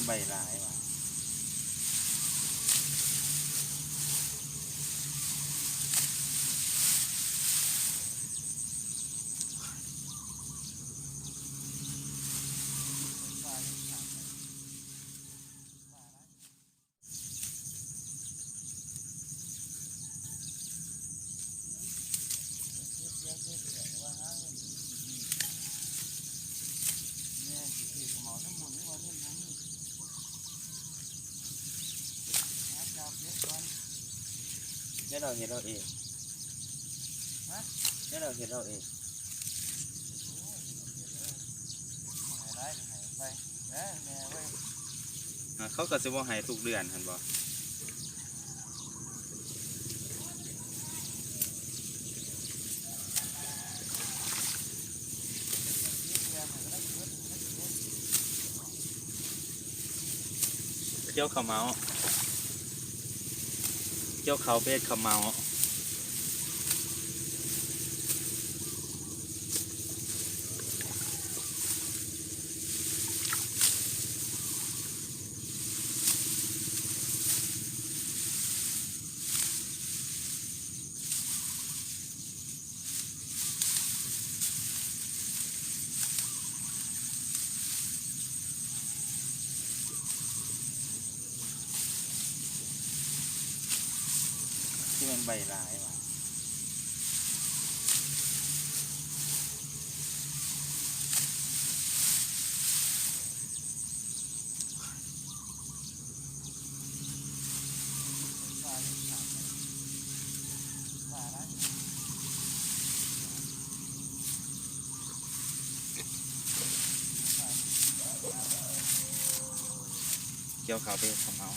ໃບຫຼາຍວ່າ. ແນວເຮົາເຮັດເຮົາເອງ ຮະ ແນວເຮົາເຮັດເຮົາເອງ. ບໍ່ໃຫ້ຫຼາຍກໍໃຫ້ໄປ ແມ່ ແມ່ເວີຍ. ອ່າ ເຂົາກໍຊິບໍ່ໃຫ້ທຸກເດືອນຫັ້ນບໍ່? ກ່ຽວເຂົ້າເມົາ ກ່ຽວເຂົ້າໄປເຮັດເຂົ້າເມົາ. ທີ່ແມ່ນໃບຫຼາຍຫວາ? ກ່ຽວເຂົ້າໄປເຮັດເຂົ້າເມົາ.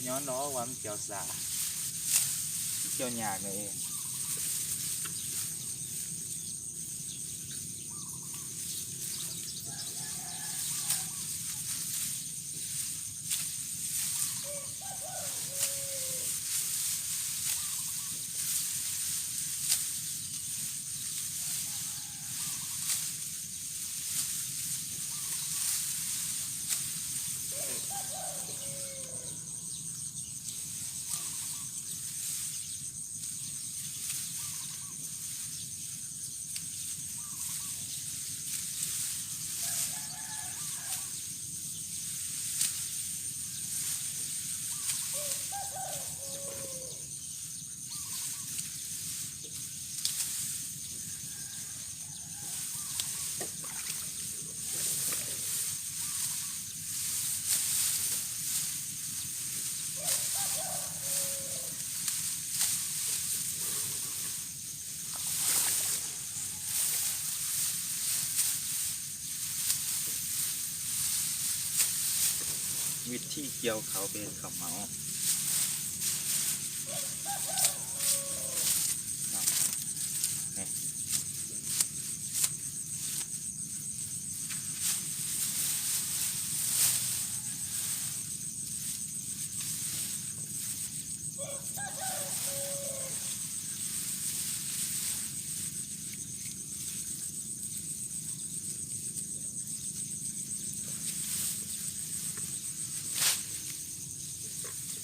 ຍ້ອນເນາະວ່າມັນກ່ຽວຊ້າ ມັນກ່ຽວຍາກນີ້ເອງ. ວິທີກ່ຽວເຂົ້າໄປເຮັດເຂົ້າເມົາ. ເນາະ ນີ້. ເ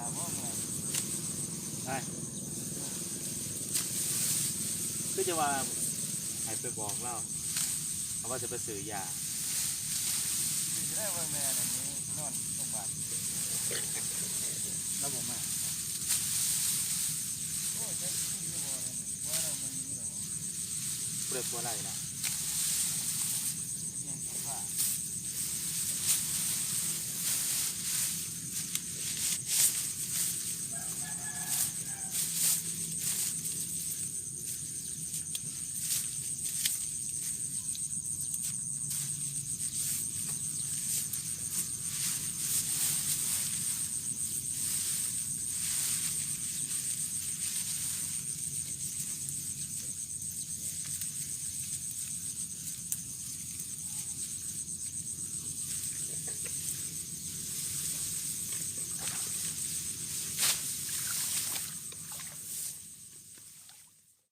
ອ້າຍ ຄືຈະວ່າໃຫ້ໄປບອກລາວ ເຮົາວ່າຈະໄປຊື້ຢາ. ຊິໄດ້ວ່າແມ່ນີ້ນອນໂຮງບານ ລາວບໍ່ມາ. ໂອ້ຍ ຈັກຊິຢູ່ບໍ່ ເພາະວ່າລາວມັນມີແລ້ວ ຜູ້ໃດຜົວລາວນະ?